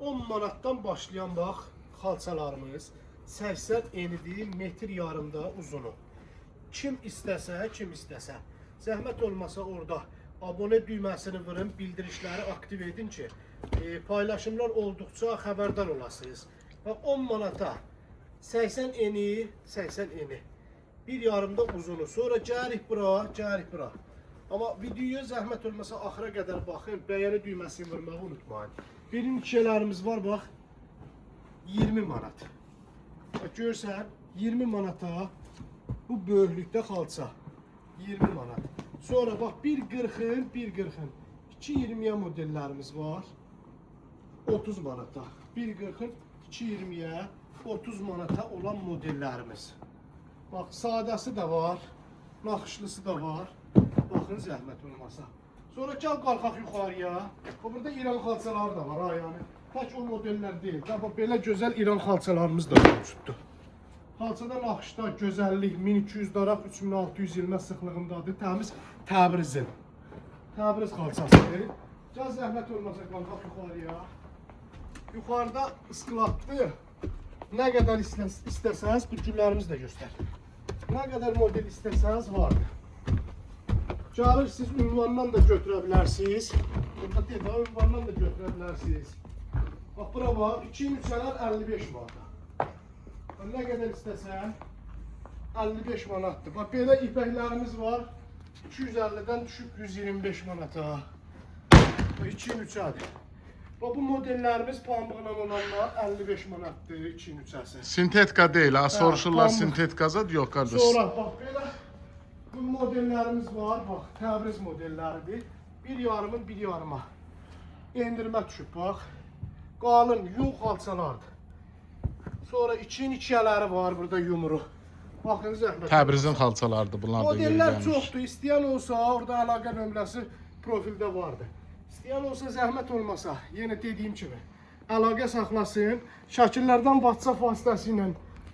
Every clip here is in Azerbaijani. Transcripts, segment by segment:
10 manatdan başlayan bax xalçalarımız 80 enidir, metr yarımda uzunu. Kim istəsə, kim istəsə. Zəhmət olmasa orada abunə düyməsini vurun, bildirişləri aktiv edin ki, paylaşımlar olduqca xəbərdar olasınız. Bax 10 manata 80 eni, 80 eni. Bir yarımda uzunu. Sonra gəlirik bura, gəlirik bura. Amma videoya zəhmət olmasa axıra qədər baxın, bəyəni düyməsini vurmağı unutmayın. Birinci var bax 20 manat. Bax görsən 20 manata bu böyüklükdə xalça 20 manat. Sonra bax 1.40-ın, 1.40-ın 2.20-yə modellərimiz var. 30 manata. 1.40-ın 2.20-yə 30 manata olan modellərimiz. Bax sadəsi də var, naxışlısı da var. Baxın zəhmət olmasa. Sonra gəl qalxaq yuxarıya. Bax burada İran xalçaları da var ha, yəni. Tək o modellər deyil. Da bax belə gözəl İran xalçalarımız da mövcuddur. Xalçada naxışda gözəllik 1200 daraq 3600 ilmə sıxlığındadır. Təmiz Təbrizin. Təbriz xalçasıdır. Gəl zəhmət olmasa qalxaq yuxarıya. Yuxarıda ıskladdır. Nə qədər istəsəniz bu güllərimizi də göstər. Nə qədər model istəsəniz vardır. Gəlirsiniz ünvandan da götürə bilərsiniz. Burada deyil, daha ünvandan da götürə bilərsiniz. Bax bura bax, 2 üçələr 55 manata. Bax, nə qədər istəsən 55 manatdır. Bax belə ipəklərimiz var. 250-dən düşüb 125 manata. Bu 2 üçədir. Bax bu modellərimiz pambıqla olanlar 55 manatdır 2 üçəsi. Sintetika deyil ha, soruşurlar pambıq. sintetika zad yox qardaş. Sonra bax belə bu modellərimiz var. Bax Təbriz modelləridir. Bir yarımın bir yarıma. Endirmə düşüb bax. Qalın yun xalçalardır. Sonra 2-nin 2-ləri var burada yumru. Baxın zəhmət. Təbrizin xalçalarıdır bunlar da yeri Modellər gəlmiş. çoxdur. İstəyən olsa orada əlaqə nömrəsi profildə vardır. İstəyən olsa zəhmət olmasa, yenə dediyim kimi əlaqə saxlasın. Şəkillərdən WhatsApp vasitəsilə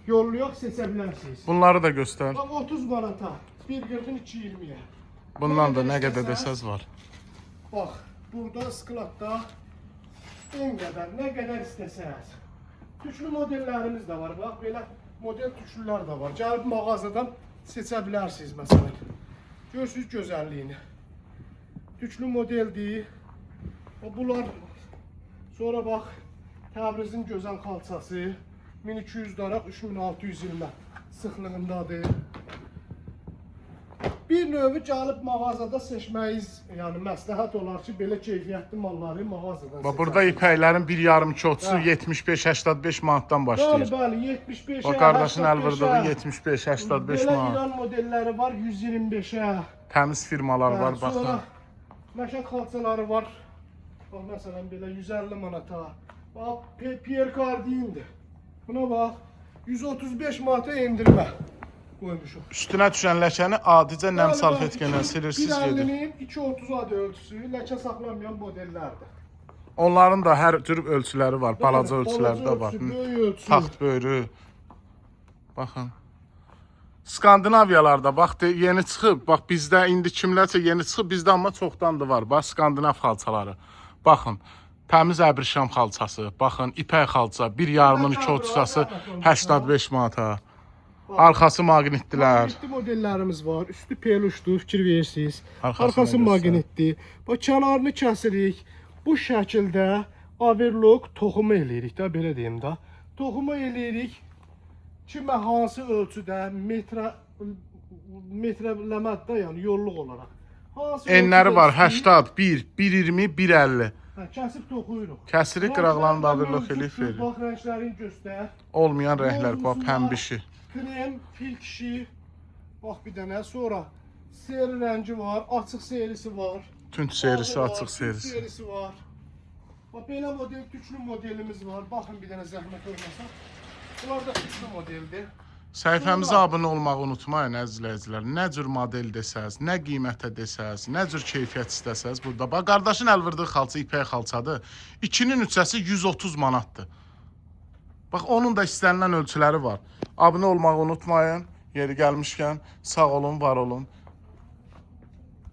yollayaq, seçə bilərsiniz. Bunları da göstər. Bax 30 manata, 1.40-ın 2.20-yə. Bundan da nə qədər desəz var. Bax, burada skladda en qədər, nə qədər istəsəniz. Tüklü modellərimiz də var. Bax, belə model tüklülər də var. Gəlib mağazadan seçə bilərsiniz məsələn. Görürsünüz gözəlliyini. Tüklü modeldir. O bunlar sonra bax Təbrizin gözəl xalçası 1200 daraq 3600 ilmə sıxlığındadır. Bir növü gəlib mağazada seçməyiz, yəni məsləhət olar ki, belə keyfiyyətli malları mağazadan Bax burada seçərsiniz. ipəklərin bir yarım kilosu Hə. 75-85 manatdan Bəli, başlayır. bəli, 75-ə, Bax qardaşın əl 85-ə. vurduğu 75-85 Belə manat. İran modelləri var 125-ə. Təmiz firmalar var Hə, Sonra baxın. Məşəd xalçaları var. Bax məsələn belə 150 manata. Bax Pierre Cardin'dir. Buna bax 135 manata endirmə qoymuşuq. Üstünə düşən ləkəni adicə nəm Bəli, salfetki ilə bəli, silirsiniz gedir. 1.50-nin 2.30-adır ölçüsü, ləkə saxlamayan modellərdir. Onların da hər cür ölçüləri var, balaca Bəli, ölçüləri də var. Ölçü, böyük ölçü. Taxt böyrü. Baxın. Skandinaviyalarda bax yeni çıxıb. Bax bizdə indi kimlərsə yeni çıxıb, bizdə amma çoxdandır var. Bax Skandinav xalçaları. Baxın. Təmiz əbrişam xalçası. Baxın, ipək xalça, bir yarımın iki otuzası 85 manata. Arxası maqnitdilər. Magnetli modellərimiz var. Üstü peluşdur, fikir verirsiniz. Arxasını Arxası göstər. magnetli. Bax kənarını kəsirik. Bu şəkildə overlock toxumu eləyirik də, belə deyim də. Toxumu eləyirik. Kimə hansı ölçüdə metrə metrələmədə, yəni yolluq olaraq. Hansı Enləri ölçüdə var istəyir, 80, 1, 1.20, 1.50. Hə, kəsib toxuyuruq. Kəsirik, qıraqlarını da Rəngləri overlock eləyib mövcuddur. veririk. Bax rənglərini göstər. Olmayan rənglər bax Mavrusu var, pəmbişi. Krem, fil kişi. Bax bir dənə. Sonra seri rəngi var, açıq serisi var. Tünd serisi, Ağı var, açıq tünd serisi. serisi var. Bax belə model, tüklü modelimiz var. Baxın bir dənə zəhmət olmasa. Bunlar da tüklü modeldir. Səhifəmizə abunə olmağı unutmayın əziz izləyicilər. Nə cür model desəz, nə qiymətə desəz, nə cür keyfiyyət istəsəz burada. Bax qardaşın əl vurduğu xalça ipək xalçadır. 2-nin üçəsi 130 manatdır. Bax onun da istənilən ölçüləri var. Abunə olmağı unutmayın. Yeri gəlmişkən sağ olun, var olun.